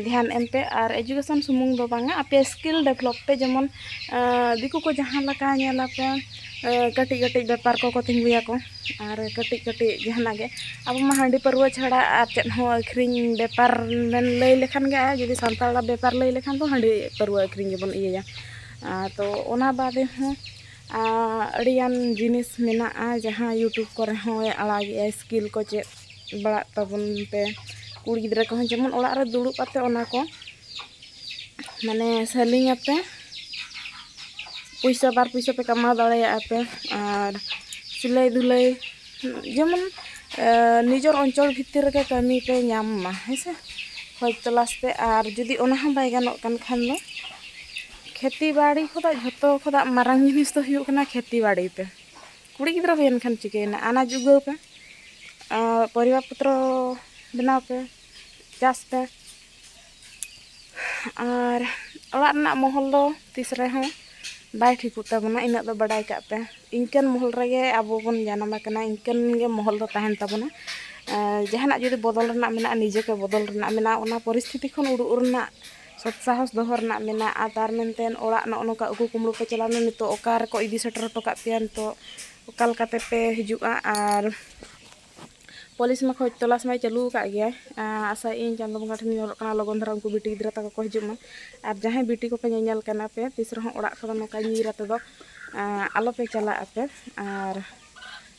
ᱫᱷᱮᱭᱟᱱ ᱮᱢ ᱯᱮ᱾ ᱟᱨ ᱮᱡᱩᱠᱮᱥᱚᱱ ᱥᱩᱢᱩᱝ ᱫᱚ ᱵᱟᱝᱟ, ᱟᱯᱮᱭᱟᱜ ᱥᱠᱤᱞ ᱰᱮᱵᱷᱞᱚᱯ ᱯᱮ᱾ ᱡᱮᱢᱚᱱ, ᱟᱸ, ᱫᱤᱠᱩ ᱠᱚ ᱡᱟᱦᱟᱸ ᱞᱮᱠᱟ ᱧᱮᱞᱟᱯᱮ, ᱟᱸ, ᱠᱟᱹᱴᱤᱡ ᱠᱟᱹᱴᱤᱡ ᱵᱮᱯᱟᱨ ᱠᱚᱠᱚ ᱛᱤᱸᱜᱩᱭᱟᱠᱚ᱾ ᱟᱨ ᱠᱟᱹᱴᱤᱡ ᱠᱟᱹᱴᱤᱡ ᱡᱟᱦᱟᱱᱟᱜ ᱜᱮ, ᱟᱵᱚ ᱢᱟ ᱦᱟᱺᱰᱤ ᱯᱟᱹᱨᱣᱟᱹ ᱪᱷᱟᱲᱟ ᱟᱨ ᱪᱮᱫ ᱦᱚᱸ ᱟᱹᱠᱷᱨᱤᱧ ᱵᱮᱯᱟᱨ ᱵᱮᱱ ᱞᱟᱹᱭ ᱞᱮᱠᱷᱟᱱ ᱜᱮ, ᱡᱩᱫᱤ ᱥᱟᱱᱛᱟᱲᱟᱜ ᱵᱮᱯᱟᱨ ᱞᱟᱹᱭ ᱞᱮᱠᱷᱟᱱ ᱫᱚ ᱦᱟᱺᱰᱤ ᱯᱟᱹᱨᱣᱟᱹ ᱟᱹᱠᱷᱨᱤᱧ ᱜᱮᱵᱚᱱ ᱤᱭᱟᱹᱭᱟ᱾ ᱟᱸ, ᱛᱚ ᱚᱱᱟ ᱵᱟᱫᱮ ᱦᱚᱸ, ᱟᱸ, ᱟᱹᱰᱤᱜᱟᱱ ᱡᱤᱱᱤᱥ ᱢᱮᱱᱟᱜᱼᱟ ᱡᱟᱦᱟᱸ YouTube ᱠᱚᱨᱮ ᱦᱚᱸᱭ ᱟᱲᱟᱜᱮᱜᱼᱟᱭ, ᱥᱠᱤᱞ ᱠᱚ ᱪᱮᱫ ᱵᱟᱲᱟᱜ ᱛᱟᱵᱚᱱ ᱯᱮ᱾ ᱠᱩᱲᱤ ᱜᱤᱫᱽᱨᱟᱹ ᱠᱚᱦᱚᱸ ᱡᱮᱢᱚᱱ ᱚᱲᱟᱜ ᱨᱮ ᱫᱩᱲᱩᱵ ᱠᱟᱛᱮ ᱚᱱᱟ ᱠᱚ ᱢᱟᱱᱮ ᱥᱮᱞᱤᱝ ᱟᱯᱮ, ᱯᱩᱭᱥᱟᱹ ᱵᱟᱨ ᱯᱩᱭᱥᱟᱹ ᱯᱮ ᱠᱟᱢᱟᱣ ᱫᱟᱲᱮᱭᱟᱜᱼᱟ ᱯᱮ᱾ ᱟᱨ ᱥᱤᱞᱟᱹᱭ ᱫᱷᱩᱞᱟᱹᱭ ᱡᱮᱢᱚᱱ, ᱮ, ᱱᱤᱡᱚᱨ ᱚᱧᱪᱚᱞ ᱵᱷᱤᱛᱤᱨ ᱨᱮᱜᱮ ᱠᱟᱹᱢᱤ ᱯᱮ ᱧᱟᱢ ᱢᱟ, ᱦᱮᱸ ᱥᱮ᱾ ᱠᱷᱚᱡᱽ ᱛᱚᱞᱟᱥ ᱯᱮ᱾ ᱟᱨ ᱡᱩᱫᱤ ᱚᱱᱟ ᱦᱚᱸ ᱵᱟᱭ ᱜᱟᱱᱚᱜ ᱠᱟᱱ ᱠᱷᱟᱱ ᱫᱚ ᱠᱷᱮᱛᱤ ᱵᱟᱲᱤ ᱠᱷᱚᱱᱟᱜ ᱡᱷᱚᱛᱚ ᱠᱷᱚᱱᱟᱜ ᱢᱟᱨᱟᱝ ᱡᱤᱱᱤᱥ ᱫᱚ ᱦᱩᱭᱩᱜ ᱠᱟᱱᱟ ᱠᱷᱮᱛᱤ ᱵᱟᱲᱤ ᱯᱮ᱾ ᱠᱩᱲᱤ ᱜᱤᱫᱽᱨᱟᱹ ᱦᱩᱭᱮᱱ ᱠᱷᱟᱱ ᱪᱤᱠᱟᱹᱭᱮᱱᱟ, ᱟᱱᱟᱡᱽ ᱩᱜᱟᱹᱣ ᱯᱮ, ᱟᱨ ᱯᱚᱨᱤᱵᱟ ᱯᱚᱛᱨᱚ ᱵᱮᱱᱟᱣ ᱯᱮ, ᱪᱟᱥ ᱯᱮ᱾ ᱟᱨ ᱚᱲᱟᱜ ᱨᱮᱱᱟᱜ ᱢᱚᱦᱚᱞ ᱫᱚ ᱛᱤᱥ ᱨᱮᱦᱚᱸ ᱵᱟᱭ ᱴᱷᱤᱠᱚᱜ ᱛᱟᱵᱚᱱᱟ, ᱤᱱᱟᱹᱜ ᱫᱚ ᱵᱟᱰᱟᱭ ᱠᱟᱜ ᱯᱮ᱾ ᱤᱱᱠᱟᱹᱱ ᱢᱚᱦᱚᱞ ᱨᱮᱜᱮ ᱟᱵᱚ ᱵᱚᱱ ᱡᱟᱱᱟᱢ ᱟᱠᱟᱱᱟ, ᱤᱱᱠᱟᱹᱱ ᱜᱮ ᱢᱚᱦᱚᱞ ᱫᱚ ᱛᱟᱦᱮᱱ ᱛᱟᱵᱚᱱᱟ᱾ ᱟᱨ ᱡᱟᱦᱟᱱᱟᱜ ᱡᱩᱫᱤ ᱵᱚᱫᱚᱞ ᱨᱮᱱᱟᱜ ᱢᱮᱱᱟᱜᱼᱟ, ᱱᱤᱡᱮ ᱠᱚ ᱵᱚᱫᱚᱞ ᱨᱮᱱᱟᱜ ᱢᱮᱱᱟᱜᱼᱟ, ᱚᱱᱟ ᱯᱚᱨᱤᱥᱛᱷᱤᱛᱤ ᱠᱷᱚᱱ ᱩᱰᱩᱠ ᱨᱮᱱᱟᱜ ᱥᱚᱛ ᱥᱟᱦᱚᱥ ᱫᱚᱦᱚ ᱨᱮᱱᱟᱜ ᱢᱮᱱᱟᱜᱼᱟ᱾ ᱛᱟᱨ ᱢᱮᱱᱛᱮ ᱚᱲᱟᱜ ᱱᱚᱜᱼᱚ ᱱᱚᱝᱠᱟ ᱩᱠᱩ ᱠᱩᱢᱵᱽᱲᱩ ᱯᱮ ᱪᱟᱞᱟᱣ ᱞᱮᱱᱟ, ᱱᱤᱛᱚᱜ ᱚᱠᱟ ᱨᱮᱠᱚ ᱤᱫᱤ ᱥᱮᱴᱮᱨ ᱦᱚᱴᱚ ᱠᱟᱜ ᱯᱮᱭᱟ, ᱱᱤᱛᱚᱜ ᱚᱠᱟ ᱞᱮᱠᱟᱛᱮ ᱯᱮ ᱦᱤᱡᱩᱜᱼᱟ᱾ ᱟᱨ ᱯᱩᱞᱤᱥ ᱢᱟ ᱠᱷᱚᱡᱽ ᱛᱚᱞᱟᱥ ᱢᱟᱭ ᱪᱟᱹᱞᱩ ᱟᱠᱟᱫ ᱜᱮᱭᱟᱭ᱾ ᱟᱸ, ᱟᱥᱟᱭᱟᱹᱧ ᱪᱟᱸᱫᱳ ᱵᱚᱸᱜᱟ ᱴᱷᱮᱱ ᱱᱮᱦᱚᱨᱚᱜ ᱠᱟᱱᱟ, ᱞᱚᱜᱚᱱ ᱫᱷᱟᱨᱟ ᱩᱱᱠᱩ ᱵᱤᱴᱤ ᱜᱤᱫᱽᱨᱟᱹ ᱛᱟᱠᱚ ᱠᱚ ᱦᱤᱡᱩᱜ ᱢᱟ᱾ ᱟᱨ ᱡᱟᱦᱟᱸᱭ ᱵᱤᱴᱤ ᱠᱚᱯᱮ ᱧᱮᱧᱮᱞ ᱠᱟᱱᱟ ᱯᱮ, ᱛᱤᱥ ᱨᱮᱦᱚᱸ ᱚᱲᱟᱜ ᱠᱷᱚᱱ ᱱᱚᱝᱠᱟ ᱧᱤᱨ ᱟᱛᱮ ᱫᱚ, ᱟᱸ, ᱟᱞᱚᱯᱮ ᱪᱟᱞᱟᱜ ᱟᱯᱮ᱾ ᱟᱨ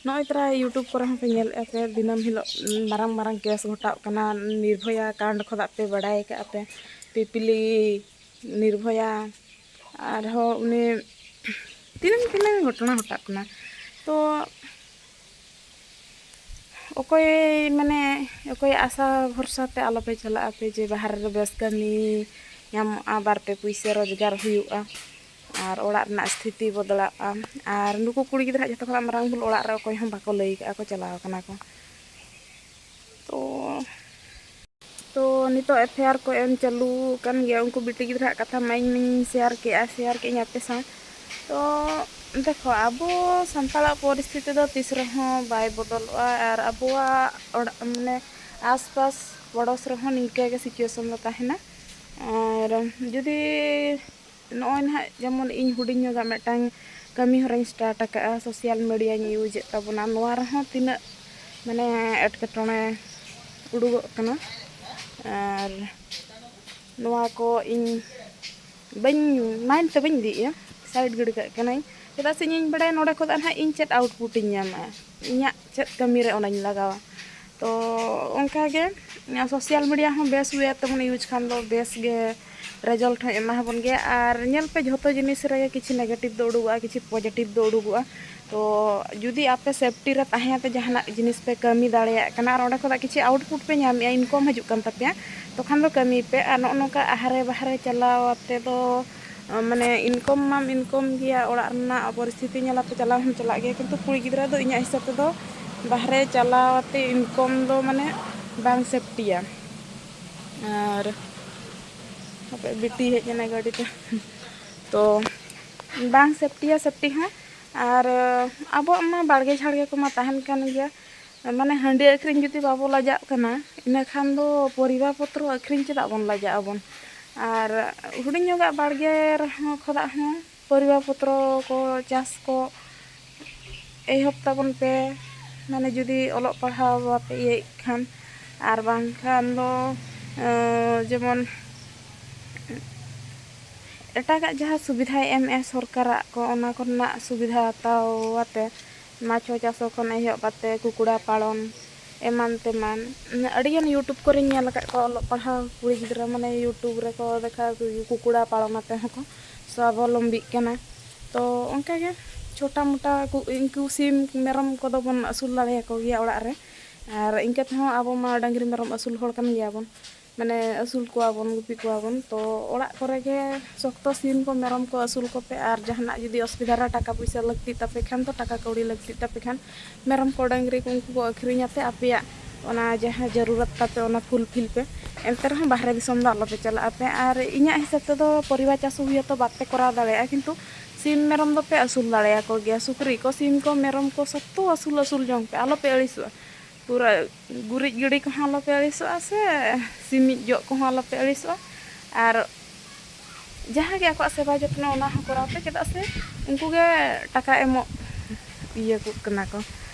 ᱱᱚᱜᱼᱚᱭ ᱛᱚᱨᱟ YouTube ᱠᱚᱨᱮ ᱦᱚᱸᱯᱮ ᱧᱮᱞᱮᱫᱼᱟ ᱯᱮ, ᱫᱤᱱᱟᱹᱢ ᱦᱤᱞᱳᱜ ᱢᱟᱨᱟᱝ ᱢᱟᱨᱟᱝ ᱠᱮᱥ ᱜᱷᱚᱴᱟᱜ ᱠᱟᱱᱟ᱾ ᱱᱤᱨᱵᱷᱚᱭᱟ ᱠᱟᱱᱰ ᱠᱷᱚᱱᱟᱜ ᱯᱮ ᱵᱟᱲᱟᱭ ᱠᱟᱜᱼᱟ ᱯᱮ, ᱯᱤᱯᱤᱞᱤ, ᱱᱤᱨᱵᱷᱚᱭᱟ, ᱟᱨᱦᱚᱸ ᱩᱱᱤ ᱛᱤᱱᱟᱹᱝ ᱛᱤᱱᱟᱹᱝ ᱜᱷᱚᱴᱚᱱᱟ ᱜᱷᱚᱴᱟᱜ ᱠᱟᱱᱟ᱾ ᱛᱚ ᱚᱠᱚᱭ, ᱢᱟᱱᱮ, ᱚᱠᱚᱭ ᱟᱥᱟ ᱵᱷᱚᱨᱥᱟ ᱛᱮ ᱟᱞᱚᱯᱮ ᱪᱟᱞᱟᱜᱼᱟ ᱯᱮ ᱡᱮ ᱵᱟᱦᱨᱮ ᱨᱮ ᱵᱮᱥ ᱠᱟᱹᱢᱤ ᱧᱟᱢᱚᱜᱼᱟ, ᱵᱟᱨ ᱯᱮ ᱯᱩᱭᱥᱟᱹ ᱨᱳᱡᱽᱜᱟᱨ ᱦᱩᱭᱩᱜᱼᱟ ᱟᱨ ᱚᱲᱟᱜ ᱨᱮᱱᱟᱜ ᱥᱛᱷᱤᱛᱤ ᱵᱚᱫᱚᱞᱚᱜᱼᱟ᱾ ᱟᱨ ᱱᱩᱠᱩ ᱠᱩᱲᱤ ᱜᱤᱫᱽᱨᱟᱹ ᱡᱚᱛᱚ ᱠᱷᱚᱱᱟᱜ ᱢᱟᱨᱟᱝ ᱵᱷᱩᱞ, ᱚᱲᱟᱜ ᱨᱮ ᱚᱠᱚᱭ ᱦᱚᱸ ᱵᱟᱠᱚ ᱞᱟᱹᱭ ᱠᱟᱜᱼᱟ, ᱠᱚ ᱪᱟᱞᱟᱣ ᱠᱟᱱᱟ ᱠᱚ᱾ ᱛᱚ ᱛᱚ ᱱᱤᱛᱚᱜ FIR ᱠᱚ ᱮᱢ ᱪᱟᱹᱞᱩ ᱟᱠᱟᱱ ᱜᱮᱭᱟ᱾ ᱩᱱᱠᱩ ᱵᱤᱴᱤ ᱜᱤᱫᱽᱨᱟᱹᱣᱟᱜ ᱠᱟᱛᱷᱟ ᱢᱟ ᱤᱧ ᱢᱟᱧ share ᱠᱮᱜᱼᱟ, share ᱠᱮᱜᱼᱟᱹᱧ ᱟᱯᱮ ᱥᱟᱶ᱾ ᱛᱚ ᱫᱮᱠᱷᱚ, ᱟᱵᱚ ᱥᱟᱱᱛᱟᱲᱟᱜ ᱯᱚᱨᱤᱥᱛᱷᱤᱛᱤ ᱫᱚ ᱛᱤᱥ ᱨᱮᱦᱚᱸ ᱵᱟᱭ ᱵᱚᱫᱚᱞᱚᱜᱼᱟ, ᱟᱨ ᱟᱵᱚᱣᱟᱜ ᱚᱲᱟᱜ, ᱢᱟᱱᱮ, ᱟᱥᱯᱟᱥ ᱯᱚᱲᱚᱥ ᱨᱮᱦᱚᱸ ᱱᱤᱝᱠᱟᱹ ᱜᱮ situation ᱫᱚ ᱛᱟᱦᱮᱱᱟ᱾ ᱟᱨ ᱡᱩᱫᱤ ᱱᱚᱜᱼᱚᱭ ᱱᱟᱦᱟᱜ ᱡᱮᱢᱚᱱ ᱤᱧ ᱦᱩᱰᱤᱧ ᱧᱚᱜᱟᱜ ᱢᱤᱫᱴᱟᱝ ᱠᱟᱹᱢᱤ ᱦᱚᱨᱟᱧ start ᱟᱠᱟᱫᱼᱟ, social mediaᱧ use ᱮᱫ ᱛᱟᱵᱚᱱᱟ, ᱱᱚᱣᱟ ᱨᱮᱦᱚᱸ ᱛᱤᱱᱟᱹᱜ, ᱢᱟᱱᱮ, ᱮᱴᱠᱮᱴᱚᱬᱮ ᱩᱰᱩᱠᱚᱜ ᱠᱟᱱᱟ᱾ ᱟᱨ ᱱᱚᱣᱟ ᱠᱚ ᱤᱧ ᱵᱟᱹᱧ, mind ᱛᱮ ᱵᱟᱹᱧ ᱤᱫᱤᱭᱮᱫᱼᱟ, side ᱜᱤᱰᱤ ᱠᱟᱜ ᱠᱟᱹᱱᱟᱹᱧ᱾ ᱪᱮᱫᱟᱜ ᱥᱮ ᱤᱧᱤᱧ ᱵᱟᱲᱟᱭᱟ ᱱᱚᱰᱮ ᱠᱷᱚᱱᱟᱜ ᱱᱟᱦᱟᱜ ᱤᱧ ᱪᱮᱫ output ᱤᱧ ᱧᱟᱢᱟ, ᱤᱧᱟᱹᱜ ᱪᱮᱫ ᱠᱟᱹᱢᱤ ᱨᱮ ᱚᱱᱟᱧ ᱞᱟᱜᱟᱣᱟ᱾ ᱛᱚ ᱚᱱᱠᱟ ᱜᱮ social media ᱦᱚᱸ ᱵᱮᱥ way ᱛᱮᱵᱚᱱ use ᱠᱷᱟᱱ ᱫᱚ ᱵᱮᱥ ᱜᱮ result ᱦᱚᱸᱭ ᱮᱢᱟ ᱵᱚᱱ ᱜᱮᱭᱟ᱾ ᱟᱨ ᱧᱮᱞ ᱯᱮ, ᱡᱷᱚᱛᱚ ᱡᱤᱱᱤᱥ ᱨᱮᱜᱮ ᱠᱤᱪᱷᱩ negative ᱫᱚ ᱩᱰᱩᱠᱚᱜᱼᱟ, ᱠᱤᱪᱷᱩ positive ᱫᱚ ᱩᱰᱩᱠᱚᱜᱼᱟ᱾ ᱛᱚ ᱡᱩᱫᱤ ᱟᱯᱮ safety ᱨᱮ ᱛᱟᱦᱮᱸ ᱟᱛᱮ ᱡᱟᱦᱟᱱᱟᱜ ᱡᱤᱱᱤᱥ ᱯᱮ ᱠᱟᱹᱢᱤ ᱫᱟᱲᱮᱭᱟᱜ ᱠᱟᱱᱟ ᱟᱨ ᱚᱸᱰᱮ ᱠᱷᱚᱱᱟᱜ ᱠᱤᱪᱷᱩ output ᱯᱮ ᱧᱟᱢᱮᱜᱼᱟ, income ᱦᱤᱡᱩᱜ ᱠᱟᱱ ᱛᱟᱯᱮᱭᱟ, ᱛᱚᱠᱷᱟᱱ ᱫᱚ ᱠᱟᱹᱢᱤ ᱯᱮ᱾ ᱟᱨ ᱱᱚᱜᱼᱚ ᱱᱚᱝᱠᱟ ᱟᱦᱟᱨᱮ ᱵᱟᱦᱨᱮ ᱪᱟᱞᱟᱣ ᱟᱛᱮ ᱫᱚ, ᱢᱟᱱᱮ, income ᱢᱟᱢ income ᱜᱮᱭᱟ, ᱚᱲᱟᱜ ᱨᱮᱱᱟᱜ ᱯᱚᱨᱤᱥᱛᱷᱤᱛᱤ ᱧᱮᱞ ᱟᱛᱮ ᱪᱟᱞᱟᱣ ᱦᱚᱸᱢ ᱪᱟᱞᱟᱜ ᱜᱮᱭᱟ, ᱠᱤᱱᱛᱩ ᱠᱩᱲᱤ ᱜᱤᱫᱽᱨᱟᱹ ᱫᱚ ᱤᱧᱟᱹᱜ ᱦᱤᱥᱟᱹᱵ ᱛᱮᱫᱚ ᱵᱟᱦᱨᱮ ᱪᱟᱞᱟᱣ ᱟᱛᱮ income ᱫᱚ, ᱢᱟᱱᱮ, ᱵᱟᱝ safetyᱭᱟ᱾ ᱟᱨ ᱦᱟᱯᱮ, ᱵᱤᱴᱤ ᱦᱮᱡ ᱮᱱᱟᱭ ᱜᱟᱹᱰᱤ ᱛᱮ᱾ ᱛᱚ ᱵᱟᱝ safetyᱭᱟ safety ᱦᱚᱸ᱾ ᱟᱨ ᱟᱵᱚᱣᱟᱜ ᱢᱟ ᱵᱟᱲᱜᱮ ᱡᱷᱟᱲᱜᱮ ᱠᱚᱢᱟ ᱛᱟᱦᱮᱱ ᱠᱟᱱ ᱜᱮᱭᱟ, ᱢᱟᱱᱮ, ᱦᱟᱺᱰᱤ ᱟᱹᱠᱷᱨᱤᱧ ᱡᱩᱫᱤ ᱵᱟᱵᱚ ᱞᱟᱡᱟᱜ ᱠᱟᱱᱟ, ᱤᱱᱟᱹ ᱠᱷᱟᱱ ᱫᱚ ᱯᱚᱨᱤᱵᱟ ᱯᱚᱛᱨᱚ ᱟᱹᱠᱷᱨᱤᱧ ᱪᱮᱫᱟᱜ ᱵᱚᱱ ᱞᱟᱡᱟᱜ ᱟᱵᱚᱱ? ᱟᱨ ᱦᱩᱰᱤᱧ ᱧᱚᱜᱟᱜ ᱵᱟᱲᱜᱮ ᱨᱮᱦᱚᱸ ᱠᱷᱚᱱᱟᱜ ᱦᱚᱸ ᱯᱚᱨᱤᱵᱟ ᱯᱚᱛᱨᱚ ᱠᱚ ᱪᱟᱥ ᱠᱚ ᱮᱦᱚᱵ ᱛᱟᱵᱚᱱ ᱯᱮ, ᱢᱟᱱᱮ ᱡᱩᱫᱤ ᱚᱞᱚᱜ ᱯᱟᱲᱦᱟᱣ ᱵᱟᱯᱮ ᱤᱭᱟᱹᱭᱮᱫ ᱠᱷᱟᱱ, ᱟᱨ ᱵᱟᱝᱠᱷᱟᱱ ᱫᱚ ᱡᱮᱢᱚᱱ ᱮᱴᱟᱜᱟᱜ ᱡᱟᱦᱟᱸ ᱥᱩᱵᱤᱫᱷᱟᱭ ᱮᱢᱮᱜᱼᱟ ᱥᱚᱨᱠᱟᱨᱟᱜ ᱠᱚ, ᱚᱱᱟ ᱠᱚᱨᱮᱱᱟᱜ ᱥᱩᱵᱤᱫᱷᱟ ᱦᱟᱛᱟᱣ ᱟᱛᱮ, ᱢᱟᱪᱷᱚ ᱪᱟᱥᱚ ᱠᱷᱚᱱ ᱮᱦᱚᱵ ᱠᱟᱛᱮ ᱠᱩᱠᱲᱟ ᱯᱟᱞᱚᱱ ᱮᱢᱟᱱ ᱛᱮᱢᱟᱱ, ᱟᱹᱰᱤᱜᱟᱱ YouTube ᱠᱚᱨᱮᱧ ᱧᱮᱞ ᱟᱠᱟᱫ ᱠᱚᱣᱟ ᱚᱞᱚᱜ ᱯᱟᱲᱦᱟᱣ ᱠᱩᱲᱤ ᱜᱤᱫᱽᱨᱟᱹ, ᱢᱟᱱᱮ YouTube ᱨᱮᱠᱚ ᱫᱮᱠᱷᱟᱣ ᱠᱩᱠᱲᱟ ᱯᱟᱞᱚᱱ ᱟᱛᱮ ᱦᱚᱸᱠᱚ ᱥᱟᱵᱚᱞᱚᱢᱵᱤᱜ ᱠᱟᱱᱟ᱾ ᱛᱚ ᱚᱱᱠᱟᱜᱮ ᱪᱷᱳᱴᱟ ᱢᱳᱴᱟ ᱩᱱᱠᱩ ᱥᱤᱢ ᱢᱮᱨᱚᱢ ᱠᱚᱫᱚ ᱵᱚᱱ ᱟᱹᱥᱩᱞ ᱫᱟᱲᱮᱭᱟᱠᱚ ᱜᱮᱭᱟ ᱚᱲᱟᱜ ᱨᱮ, ᱟᱨ ᱤᱱᱠᱟᱹ ᱛᱮᱦᱚᱸ ᱟᱵᱚ ᱢᱟ ᱰᱟᱹᱝᱨᱤ ᱢᱮᱨᱚᱢ ᱟᱹᱥᱩᱞ ᱦᱚᱲ ᱠᱟᱱ ᱜᱮᱭᱟᱵᱚᱱ, ᱢᱟᱱᱮ ᱟᱹᱥᱩᱞ ᱠᱚᱣᱟᱵᱚᱱ, ᱜᱩᱯᱤ ᱠᱚᱣᱟᱵᱚᱱ᱾ ᱛᱚ ᱚᱲᱟᱜ ᱠᱚᱨᱮ ᱜᱮ ᱥᱚᱠᱛᱚ ᱥᱤᱢ ᱠᱚ ᱢᱮᱨᱚᱢ ᱠᱚ ᱟᱹᱥᱩᱞ ᱠᱚᱯᱮ, ᱟᱨ ᱡᱟᱦᱟᱱᱟᱜ ᱡᱩᱫᱤ ᱚᱥᱩᱵᱤᱫᱷᱟ ᱨᱮ ᱴᱟᱠᱟ ᱯᱚᱭᱥᱟ ᱞᱟᱹᱠᱛᱤᱜ ᱛᱟᱯᱮ ᱠᱷᱟᱱ ᱫᱚ, ᱴᱟᱠᱟ ᱠᱟᱹᱣᱰᱤ ᱞᱟᱹᱠᱛᱤᱜ ᱛᱟᱯᱮ ᱠᱷᱟᱱ, ᱢᱮᱨᱚᱢ ᱠᱚ ᱰᱟᱹᱝᱨᱤ ᱠᱚ ᱩᱱᱠᱩ ᱠᱚ ᱟᱹᱠᱷᱨᱤᱧ ᱟᱛᱮ ᱟᱯᱮᱭᱟᱜ ᱚᱱᱟ ᱡᱟᱦᱟᱸ ᱡᱟᱹᱨᱩᱨᱟᱛ ᱛᱟᱯᱮ ᱚᱱᱟ ᱯᱷᱩᱞᱯᱷᱤᱞ ᱯᱮ᱾ ᱮᱱᱛᱮ ᱨᱮᱦᱚᱸ ᱵᱟᱦᱨᱮ ᱫᱤᱥᱚᱢ ᱫᱚ ᱟᱞᱚᱯᱮ ᱪᱟᱞᱟᱜᱼᱟ ᱯᱮ᱾ ᱟᱨ ᱤᱧᱟᱹᱜ ᱦᱤᱥᱟᱹᱵ ᱛᱮᱫᱚ ᱯᱚᱨᱤᱵᱟᱨ ᱪᱟᱥ ᱦᱚᱸ ᱦᱩᱭ ᱦᱚᱸᱛᱚ ᱵᱟᱯᱮ ᱠᱚᱨᱟᱣ ᱫᱟᱲᱮᱭᱟᱜᱼᱟ, ᱠᱤᱱᱛᱩ ᱥᱤᱢ ᱢᱮᱨᱚᱢ ᱫᱚᱯᱮ ᱟᱹᱥᱩᱞ ᱫᱟᱲᱮᱭᱟᱠᱚ ᱜᱮᱭᱟ, ᱥᱩᱠᱨᱤ ᱠᱚ, ᱥᱤᱢ ᱠᱚ, ᱢᱮᱨᱚᱢ ᱠᱚ, ᱥᱚᱠᱛᱚ ᱟᱹᱥᱩᱞ ᱟᱹᱥᱩᱞ ᱡᱚᱝ ᱯᱮ, ᱟᱞᱚᱯᱮ ᱟᱹᱲᱤᱥᱚᱜᱼᱟ᱾ ᱯᱩᱨᱟᱹ ᱜᱩᱨᱤᱡ ᱜᱤᱰᱤ ᱠᱚᱦᱚᱸ ᱟᱞᱚᱯᱮ ᱟᱹᱲᱤᱥᱚᱜᱼᱟ ᱥᱮ ᱥᱤᱢᱤᱡ ᱡᱚᱜ ᱠᱚᱦᱚᱸ ᱟᱞᱚᱯᱮ ᱟᱹᱲᱤᱥᱚᱜᱼᱟ᱾ ᱟᱨ ᱡᱟᱦᱟᱸ ᱜᱮ ᱟᱠᱚᱣᱟᱜ ᱥᱮᱵᱟ ᱡᱚᱛᱱᱚ, ᱚᱱᱟ ᱦᱚᱸ ᱠᱚᱨᱟᱣ ᱯᱮ, ᱪᱮᱫᱟᱜ ᱥᱮ ᱩᱱᱠᱩ ᱜᱮ ᱴᱟᱠᱟ ᱮᱢᱚᱜ ᱤᱭᱟᱹ ᱠᱚ ᱠᱟᱱᱟ ᱠᱚ᱾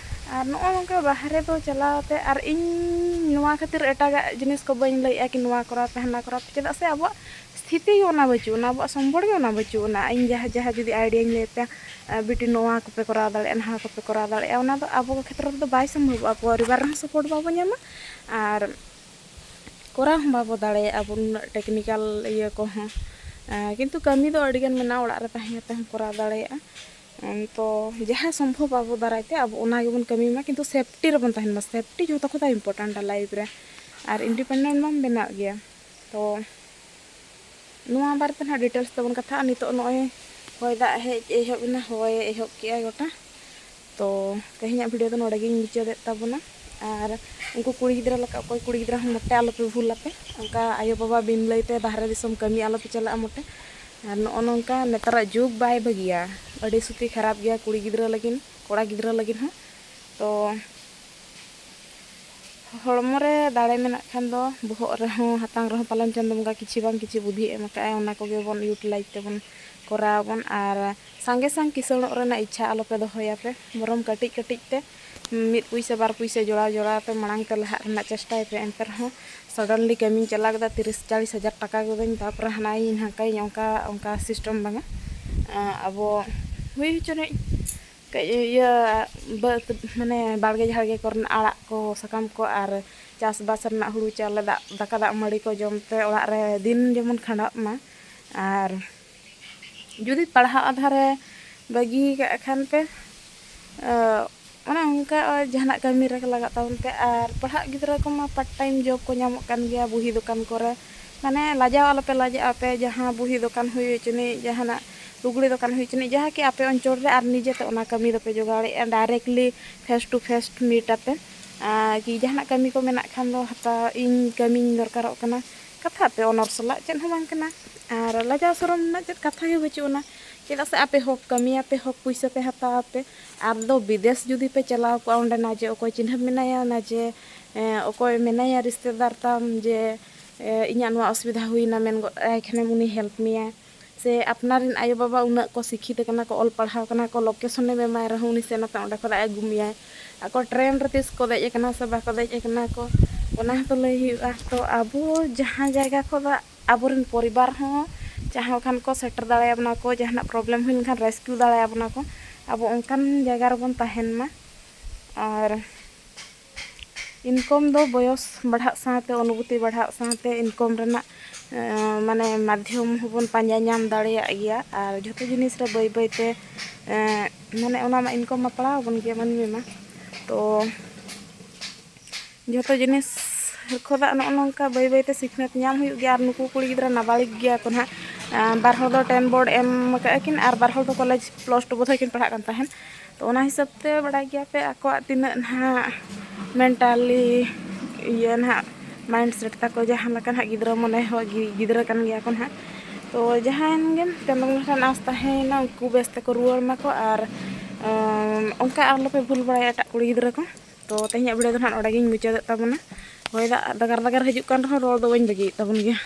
ᱟᱨ ᱱᱚᱜᱼᱚ ᱱᱚᱝᱠᱟ ᱵᱟᱦᱨᱮ ᱫᱚ ᱪᱟᱞᱟᱣ ᱛᱮ, ᱟᱨ ᱤᱧ ᱱᱚᱣᱟ ᱠᱷᱟᱹᱛᱤᱨ ᱮᱴᱟᱜᱟᱜ ᱡᱤᱱᱤᱥ ᱠᱚ ᱵᱟᱹᱧ ᱞᱟᱹᱭᱮᱜᱼᱟ ᱠᱤ ᱱᱚᱣᱟ ᱠᱚᱨᱟᱣ ᱯᱮ, ᱦᱟᱱᱟ ᱠᱚᱨᱟᱣ ᱯᱮ, ᱪᱮᱫᱟᱜ ᱥᱮ ᱟᱵᱚᱣᱟᱜ ᱥᱛᱷᱤᱛᱤ ᱜᱮ ᱚᱱᱟ ᱵᱟᱹᱪᱩᱜ ᱟᱱᱟ, ᱟᱵᱚᱣᱟᱜ ᱥᱚᱢᱵᱚᱞ ᱜᱮ ᱚᱱᱟ ᱵᱟᱹᱪᱩᱜ ᱟᱱᱟ᱾ ᱤᱧ ᱡᱟᱦᱟᱸ ᱡᱟᱦᱟᱸ ᱡᱩᱫᱤ ᱟᱭᱰᱤᱭᱟᱧ ᱞᱟᱹᱭ ᱯᱮᱭᱟ, ᱟᱨ ᱵᱤᱴᱤ ᱱᱚᱣᱟ ᱠᱚᱯᱮ ᱠᱚᱨᱟᱣ ᱫᱟᱲᱮᱭᱟᱜᱼᱟ, ᱱᱟᱦᱟ ᱠᱚᱯᱮ ᱠᱚᱨᱟᱣ ᱫᱟᱲᱮᱭᱟᱜᱼᱟ, ᱚᱱᱟ ᱫᱚ ᱟᱵᱚ ᱠᱚ ᱠᱷᱮᱛᱨᱚ ᱨᱮᱫᱚ ᱵᱟᱭ ᱥᱚᱢᱵᱷᱚᱵᱚᱜᱼᱟ᱾ ᱯᱚᱨᱤᱵᱟᱨ ᱨᱮᱦᱚᱸ ᱥᱟᱯᱳᱨᱴ ᱵᱟᱵᱚ ᱧᱟᱢᱟ ᱟᱨ ᱠᱚᱨᱟᱣ ᱦᱚᱸ ᱵᱟᱵᱚ ᱫᱟᱲᱮᱭᱟᱜᱼᱟ ᱵᱚᱱ ᱩᱱᱟᱹᱜ ᱴᱮᱠᱱᱤᱠᱮᱞ ᱤᱭᱟᱹ ᱠᱚᱦᱚᱸ᱾ ᱟᱨ ᱠᱤᱱᱛᱩ ᱠᱟᱹᱢᱤ ᱫᱚ ᱟᱹᱰᱤᱜᱟᱱ ᱢᱮᱱᱟᱜᱼᱟ, ᱚᱲᱟᱜ ᱨᱮ ᱛᱟᱦᱮᱸ ᱠᱟᱛᱮ ᱦᱚᱸ ᱠᱚᱨᱟᱣ ᱫᱟᱲᱮᱭᱟᱜᱼᱟ᱾ ᱩᱸ, ᱛᱚ ᱡᱟᱦᱟᱸ ᱥᱚᱢᱵᱷᱚᱵ ᱟᱵᱚ ᱫᱟᱨᱟᱭ ᱛᱮ ᱟᱵᱚ ᱚᱱᱟ ᱜᱮᱵᱚᱱ ᱠᱟᱹᱢᱤ ᱢᱟ, ᱠᱤᱱᱛᱩ ᱥᱮᱯᱴᱤ ᱨᱮᱵᱚᱱ ᱛᱟᱦᱮᱱ ᱢᱟ᱾ ᱥᱮᱯᱴᱤ ᱡᱷᱚᱛᱚ ᱠᱷᱚᱱᱟᱜ ᱤᱢᱯᱚᱨᱴᱮᱱᱴᱟ ᱞᱟᱭᱤᱯᱷ ᱨᱮ᱾ ᱟᱨ ᱤᱱᱰᱤᱯᱮᱱᱰᱮᱱᱴ ᱢᱟᱢ ᱵᱮᱱᱟᱜ ᱜᱮᱭᱟ᱾ ᱛᱚ ᱱᱚᱣᱟ ᱵᱟᱨᱮᱛᱮ ᱱᱟᱦᱟᱜ ᱰᱤᱴᱮᱞᱥ ᱛᱮᱵᱚᱱ ᱠᱟᱛᱷᱟᱜᱼᱟ᱾ ᱱᱤᱛᱚᱜ ᱱᱚᱜᱼᱚᱭ ᱦᱚᱭ ᱫᱟᱜ ᱦᱮᱡ ᱮᱦᱚᱵ ᱮᱱᱟ, ᱦᱚᱭ ᱮᱦᱚᱵ ᱠᱮᱜᱼᱟᱭ ᱜᱚᱴᱟ᱾ ᱛᱚ ᱛᱮᱦᱮᱧᱟᱜ ᱵᱷᱤᱰᱤᱭᱳ ᱫᱚ ᱱᱚᱰᱮ ᱜᱤᱧ ᱢᱩᱪᱟᱹᱫᱮᱫ ᱛᱟᱵᱚᱱᱟ᱾ ᱟᱨ ᱩᱱᱠᱩ ᱠᱩᱲᱤ ᱜᱤᱫᱽᱨᱟᱹ ᱞᱮᱠᱟ ᱚᱠᱚᱭ ᱠᱩᱲᱤ ᱜᱤᱫᱽᱨᱟᱹ ᱦᱚᱸ ᱢᱚᱴᱮ ᱟᱞᱚᱯᱮ ᱵᱷᱩᱞ ᱟᱯᱮ, ᱚᱱᱠᱟ ᱟᱭᱳᱼᱵᱟᱵᱟ ᱵᱤᱱ ᱞᱟᱹᱭᱛᱮ ᱵᱟᱦᱨᱮ ᱫᱤᱥᱚᱢ ᱠᱟᱹᱢᱤ ᱟᱞᱚᱯᱮ ᱪᱟᱞᱟᱜᱼᱟ ᱢᱚᱴᱮ᱾ ᱟᱨ ᱱᱚᱜᱼᱚ ᱱᱚᱝᱠᱟ ᱱᱮᱛᱟᱨᱟᱜ ᱡᱩᱜᱽ ᱵᱟᱭ ᱵᱷᱟᱹᱜᱤᱭᱟ, ᱟᱹᱰᱤ ᱥᱩᱛᱤ ᱠᱷᱟᱨᱟᱯ ᱜᱮᱭᱟ ᱠᱩᱲᱤ ᱜᱤᱫᱽᱨᱟᱹ ᱞᱟᱹᱜᱤᱫ, ᱠᱚᱲᱟ ᱜᱤᱫᱽᱨᱟᱹ ᱞᱟᱹᱜᱤᱫ ᱦᱚᱸ᱾ ᱛᱚ ᱦᱚᱲᱢᱚ ᱨᱮ ᱫᱟᱲᱮ ᱢᱮᱱᱟᱜ ᱠᱷᱟᱱ ᱫᱚ ᱵᱚᱦᱚᱜ ᱨᱮᱦᱚᱸ, ᱦᱟᱛᱟᱝ ᱨᱮᱦᱚᱸ ᱯᱟᱞᱮᱱ ᱪᱟᱸᱫᱳ ᱵᱚᱸᱜᱟ ᱠᱤᱪᱷᱤ ᱵᱟᱝ ᱠᱤᱪᱷᱤ ᱵᱩᱫᱷᱤ ᱮᱢ ᱟᱠᱟᱫᱼᱟᱭ᱾ ᱚᱱᱟ ᱠᱚᱜᱮ ᱵᱚᱱ ᱤᱭᱩᱴᱤᱞᱟᱭᱤᱡᱽ ᱛᱮᱵᱚᱱ ᱠᱚᱨᱟᱣ ᱟᱵᱚᱱ᱾ ᱟᱨ ᱥᱟᱸᱜᱮ ᱥᱟᱝ ᱠᱤᱥᱟᱹᱬᱚᱜ ᱨᱮᱱᱟᱜ ᱤᱪᱪᱷᱟ ᱟᱞᱚᱯᱮ ᱫᱚᱦᱚᱭᱟᱯᱮ, ᱵᱚᱨᱚᱝ ᱠᱟᱹᱴᱤᱡ ᱠᱟᱹᱴᱤᱡ ᱛᱮ ᱢᱤᱫ ᱯᱩᱭᱥᱟᱹ ᱵᱟᱨ ᱯᱩᱭᱥᱟᱹ ᱡᱚᱲᱟᱣ ᱡᱚᱲᱟᱣ ᱛᱮ ᱢᱟᱲᱟᱝ ᱛᱮ ᱞᱟᱦᱟᱜ ᱨᱮᱱᱟᱜ ᱪᱮᱥᱴᱟᱭ ᱯᱮ᱾ ᱮᱱᱛᱮ ᱨᱮᱦᱚᱸ ᱥᱟᱰᱮᱱᱞᱤ ᱠᱟᱹᱢᱤᱧ ᱪᱟᱞᱟᱣ ᱠᱮᱫᱟ, ᱛᱤᱨᱤᱥ ᱪᱟᱞᱤᱥ ᱦᱟᱡᱟᱨ ᱴᱟᱠᱟ ᱠᱮᱫᱟᱹᱧ, ᱛᱟᱨᱯᱚᱨᱮ ᱦᱟᱱᱟᱭᱤᱧ ᱱᱟᱝᱠᱟᱭᱤᱧ, ᱚᱱᱠᱟ ᱚᱱᱠᱟ ᱥᱤᱥᱴᱮᱢ ᱵᱟᱝᱟ᱾ ᱟᱵᱚ ᱦᱩᱭ ᱦᱚᱪᱚᱱᱤᱡ ᱠᱟᱹᱡ ᱤᱭᱟᱹ ᱵᱟᱹᱫᱽ, ᱢᱟᱱᱮ ᱵᱟᱲᱜᱮ ᱡᱷᱟᱲᱜᱮ ᱠᱚᱨᱮᱱᱟᱜ ᱟᱲᱟᱜ ᱠᱚ, ᱥᱟᱠᱟᱢ ᱠᱚ ᱟᱨ ᱪᱟᱥᱵᱟᱥ ᱨᱮᱱᱟᱜ ᱦᱩᱲᱩ ᱪᱟᱣᱞᱮ, ᱫᱟᱜ, ᱫᱟᱠᱟ ᱫᱟᱜ ᱢᱟᱹᱲᱤ ᱠᱚ ᱡᱚᱢ ᱛᱮ ᱚᱲᱟᱜ ᱨᱮ ᱫᱤᱱ ᱡᱮᱢᱚᱱ ᱠᱷᱟᱸᱰᱟᱜ ᱢᱟ᱾ ᱟᱨ ᱡᱩᱫᱤ ᱯᱟᱲᱦᱟᱣ ᱟᱫᱷᱟ ᱨᱮ ᱵᱟᱹᱜᱤ ᱠᱟᱜ ᱠᱷᱟᱱ ᱯᱮ, ᱚᱱᱮ ᱚᱱᱠᱟ ᱡᱟᱦᱟᱱᱟᱜ ᱠᱟᱹᱢᱤ ᱨᱮ ᱞᱟᱜᱟᱜ ᱛᱟᱵᱚᱱ ᱯᱮ᱾ ᱟᱨ ᱯᱟᱲᱦᱟᱜ ᱜᱤᱫᱽᱨᱟᱹ ᱠᱚᱢᱟ ᱯᱟᱨᱴ ᱴᱟᱭᱤᱢ ᱡᱚᱵᱽ ᱠᱚ ᱧᱟᱢᱚᱜ ᱠᱟᱱ ᱜᱮᱭᱟ, ᱵᱩᱦᱤ ᱫᱚᱠᱟᱱ ᱠᱚᱨᱮ᱾ ᱢᱟᱱᱮ ᱞᱟᱡᱟᱣ ᱟᱞᱚᱯᱮ ᱞᱟᱡᱟᱜᱼᱟ ᱯᱮ, ᱡᱟᱦᱟᱸ ᱵᱩᱦᱤ ᱫᱚᱠᱟᱱ ᱦᱩᱭ ᱦᱚᱪᱚᱱᱤᱡ, ᱡᱟᱦᱟᱱᱟᱜ ᱞᱩᱜᱽᱲᱤ ᱫᱚᱠᱟᱱ ᱦᱩᱭ ᱦᱚᱪᱚᱱᱤᱡ, ᱡᱟᱦᱟᱸ ᱠᱤ ᱟᱯᱮ ᱚᱧᱪᱚᱞ ᱨᱮ ᱟᱨ ᱱᱤᱡᱮ ᱛᱮ ᱚᱱᱟ ᱠᱟᱹᱢᱤ ᱫᱚᱯᱮ ᱡᱚᱜᱟᱲᱮᱜᱼᱟ, directly face to face meet ᱟᱯᱮ᱾ ᱟᱨ ᱠᱤ ᱡᱟᱦᱟᱱᱟᱜ ᱠᱟᱹᱢᱤ ᱠᱚ ᱢᱮᱱᱟᱜ ᱠᱷᱟᱱ ᱫᱚ, ᱦᱟᱛᱟᱣ ᱤᱧ, ᱠᱟᱹᱢᱤᱧ ᱫᱚᱨᱠᱟᱨᱚᱜ ᱠᱟᱱᱟ, ᱠᱟᱛᱷᱟᱜ ᱯᱮ ᱚᱱᱚᱨ ᱥᱟᱞᱟᱜ, ᱪᱮᱫ ᱦᱚᱸ ᱵᱟᱝ ᱠᱟᱱᱟ᱾ ᱟᱨ ᱞᱟᱡᱟᱣ ᱥᱚᱨᱚᱢ ᱨᱮᱱᱟᱜ ᱪᱮᱫ ᱠᱟᱛᱷᱟ ᱜᱮ ᱵᱟᱹᱪᱩᱜ ᱟᱱᱟ᱾ ᱪᱮᱫᱟᱜ ᱥᱮ ᱟᱯᱮ ᱦᱚᱠ ᱠᱟᱹᱢᱤᱭᱟᱯᱮ, ᱦᱚᱠ ᱯᱩᱭᱥᱟᱹ ᱯᱮ ᱦᱟᱛᱟᱣᱟᱯᱮ᱾ ᱟᱨ ᱫᱚ ᱵᱤᱫᱮᱥ ᱡᱩᱫᱤ ᱯᱮ ᱪᱟᱞᱟᱣ ᱠᱚᱜᱼᱟ, ᱚᱸᱰᱮ ᱱᱟ ᱡᱮ ᱚᱠᱚᱭ ᱪᱤᱱᱦᱟᱹᱯ ᱢᱮᱱᱟᱭᱟ, ᱱᱟ ᱡᱮ, ᱮᱸ, ᱚᱠᱚᱭ ᱢᱮᱱᱟᱭᱟ ᱨᱤᱥᱛᱮᱫᱟᱨ ᱛᱟᱢ, ᱡᱮ, ᱮᱸ, ᱤᱧᱟᱹᱜ ᱱᱚᱣᱟ ᱚᱥᱩᱵᱤᱫᱷᱟ ᱦᱩᱭᱱᱟ ᱢᱮᱱ ᱜᱚᱫ ᱟᱭ ᱠᱷᱟᱱᱮᱢ, ᱩᱱᱤ ᱦᱮᱞᱯ ᱢᱮᱭᱟ᱾ ᱥᱮ ᱟᱯᱱᱟᱨ ᱨᱮᱱ ᱟᱭᱳᱼᱵᱟᱵᱟ ᱩᱱᱟᱹᱜ ᱠᱚ ᱥᱤᱠᱠᱷᱤᱛ ᱟᱠᱟᱱᱟ ᱠᱚ, ᱚᱞ ᱯᱟᱲᱦᱟᱣ ᱠᱟᱱᱟ ᱠᱚ, ᱞᱳᱠᱮᱥᱚᱱᱮᱢ ᱮᱢᱟᱭ ᱨᱮᱦᱚᱸ ᱩᱱᱤ ᱥᱮᱱ ᱠᱟᱛᱮ ᱚᱸᱰᱮ ᱠᱷᱚᱱᱟᱜ ᱮ ᱟᱹᱜᱩ ᱢᱮᱭᱟᱭ᱾ ᱟᱠᱚ ᱴᱨᱮᱱ ᱨᱮ ᱛᱤᱥ ᱠᱚ ᱫᱮᱡ ᱟᱠᱟᱱᱟ ᱥᱮ ᱵᱟᱠᱚ ᱫᱮᱡ ᱟᱠᱟᱱᱟ ᱠᱚ, ᱚᱱᱟ ᱦᱚᱸᱛᱚ ᱞᱟᱹᱭ ᱦᱩᱭᱩᱜᱼᱟ᱾ ᱛᱚ ᱟᱵᱚ ᱡᱟᱦᱟᱸ ᱡᱟᱭᱜᱟ ᱠᱷᱚᱱᱟᱜ ᱟᱵᱚᱨᱮᱱ ᱯᱚᱨᱤᱵᱟᱨ ᱦᱚᱸ ᱡᱟᱦᱟᱸ ᱠᱷᱟᱱ ᱠᱚ ᱥᱮᱴᱮᱨ ᱫᱟᱲᱮᱭᱟᱵᱚᱱᱟ ᱠᱚ, ᱡᱟᱦᱟᱱᱟᱜ ᱯᱨᱚᱵᱞᱮᱢ ᱦᱩᱭ ᱞᱮᱱᱠᱷᱟᱱ ᱨᱮᱥᱠᱤᱭᱩ ᱫᱟᱲᱮᱭᱟᱵᱚᱱᱟ ᱠᱚ, ᱟᱵᱚ ᱚᱱᱠᱟᱱ ᱡᱟᱭᱜᱟ ᱨᱮᱵᱚᱱ ᱛᱟᱦᱮᱱ ᱢᱟ᱾ ᱟᱨ ᱤᱱᱠᱚᱢ ᱫᱚ ᱵᱚᱭᱚᱥ ᱵᱟᱲᱦᱟᱜ ᱥᱟᱶᱛᱮ, ᱚᱱᱩᱵᱷᱩᱛᱤ ᱵᱟᱲᱦᱟᱜ ᱥᱟᱶᱛᱮ ᱤᱱᱠᱚᱢ ᱨᱮᱱᱟᱜ, ᱮᱸ, ᱢᱟᱱᱮ ᱢᱟᱫᱽᱫᱷᱚᱢ ᱦᱚᱸᱵᱚᱱ ᱯᱟᱸᱡᱟ ᱧᱟᱢ ᱫᱟᱲᱮᱭᱟᱜ ᱜᱮᱭᱟ᱾ ᱟᱨ ᱡᱷᱚᱛᱚ ᱡᱤᱱᱤᱥ ᱨᱮ ᱵᱟᱹᱭ ᱵᱟᱹᱭᱛᱮ, ᱮᱸ, ᱢᱟᱱᱮ ᱚᱱᱟ ᱢᱟ ᱤᱱᱠᱚᱢ ᱢᱟ ᱯᱟᱲᱟᱣ ᱟᱵᱚᱱ ᱜᱮᱭᱟ ᱢᱟᱹᱱᱢᱤ ᱢᱟ᱾ ᱛᱚ ᱡᱷᱚᱛᱚ ᱡᱤᱱᱤᱥ ᱠᱷᱚᱱᱟᱜ ᱱᱚᱜᱼᱚ ᱱᱚᱝᱠᱟ ᱵᱟᱹᱭ ᱵᱟᱹᱭᱛᱮ ᱥᱤᱠᱷᱱᱟᱹᱛ ᱧᱟᱢ ᱦᱩᱭᱩᱜ ᱜᱮᱭᱟ᱾ ᱟᱨ ᱱᱩᱠᱩ ᱠᱩᱲᱤ ᱜᱤᱫᱽᱨᱟᱹ ᱱᱟᱵᱟᱞᱤᱠ ᱜᱮᱭᱟ ᱠᱚ ᱱᱟᱦᱟᱜ᱾ ᱟᱸ, ᱵᱟᱨ ᱦᱚᱲ ᱫᱚ ᱴᱮᱱ ᱵᱳᱨᱰ ᱮᱢ ᱟᱠᱟᱫᱼᱟ ᱠᱤᱱ ᱟᱨ ᱵᱟᱨ ᱦᱚᱲ ᱫᱚ ᱠᱚᱞᱮᱡᱽ ᱯᱞᱟᱥ ᱴᱩ ᱵᱳᱫᱷᱚᱭ ᱠᱤᱱ ᱯᱟᱲᱦᱟᱜ ᱠᱟᱱ ᱛᱟᱦᱮᱸᱫ᱾ ᱛᱚ ᱚᱱᱟ ᱦᱤᱥᱟᱹᱵ ᱛᱮ ᱵᱟᱲᱟᱭ ᱜᱮᱭᱟ ᱯᱮ ᱟᱠᱚᱣᱟᱜ ᱛᱤᱱᱟᱹᱜ ᱱᱟᱦᱟᱜ ᱢᱮᱱᱴᱟᱞᱤ ᱤᱭᱟᱹ ᱱᱟᱦᱟᱜ ᱢᱟᱭᱤᱱᱰ ᱥᱮᱴ ᱛᱟᱠᱚ, ᱡᱟᱦᱟᱸ ᱞᱮᱠᱟ ᱱᱟᱦᱟᱜ ᱜᱤᱫᱽᱨᱟᱹ ᱢᱚᱱᱮ ᱦᱚᱸ ᱜᱤ-, ᱜᱤᱫᱽᱨᱟᱹ ᱠᱟᱱ ᱜᱮᱭᱟ ᱠᱚ ᱱᱟᱦᱟᱜ᱾ ᱛᱚ ᱡᱟᱦᱟᱸᱭᱮᱱ ᱜᱮᱢ, ᱪᱟᱸᱫᱳ ᱵᱚᱸᱜᱟ ᱴᱷᱮᱱ ᱟᱸᱥ ᱛᱟᱦᱮᱸᱭᱮᱱᱟ ᱩᱱᱠᱩ ᱵᱮᱥ ᱛᱮᱠᱚ ᱨᱩᱣᱟᱹᱲ ᱢᱟᱠᱚ᱾ ᱟᱨ, ᱟᱸ, ᱚᱱᱠᱟ ᱟᱞᱚᱯᱮ ᱵᱷᱩᱞ ᱵᱟᱲᱟᱭᱟ ᱮᱴᱟᱜ ᱠᱩᱲᱤ ᱜᱤᱫᱽᱨᱟᱹ ᱠᱚ᱾ ᱛᱚ ᱛᱮᱦᱮᱧᱟᱜ video ᱫᱚ ᱱᱟᱦᱟᱜ ᱱᱚᱰᱮ ᱜᱤᱧ ᱢᱩᱪᱟᱹᱫᱮᱫ ᱛᱟᱵᱚᱱᱟ᱾ ᱦᱚᱭ ᱫᱟᱜ ᱫᱟᱜᱟᱨ ᱫᱟᱜᱟᱨ ᱦᱤᱡᱩᱜ ᱠᱟᱱ ᱨᱮᱦᱚᱸ ᱨᱚᱲ ᱫᱚ ᱵᱟᱹᱧ ᱵᱟᱹᱜᱤᱭᱮᱫ ᱛᱟᱵᱚᱱ ᱜᱮᱭᱟ᱾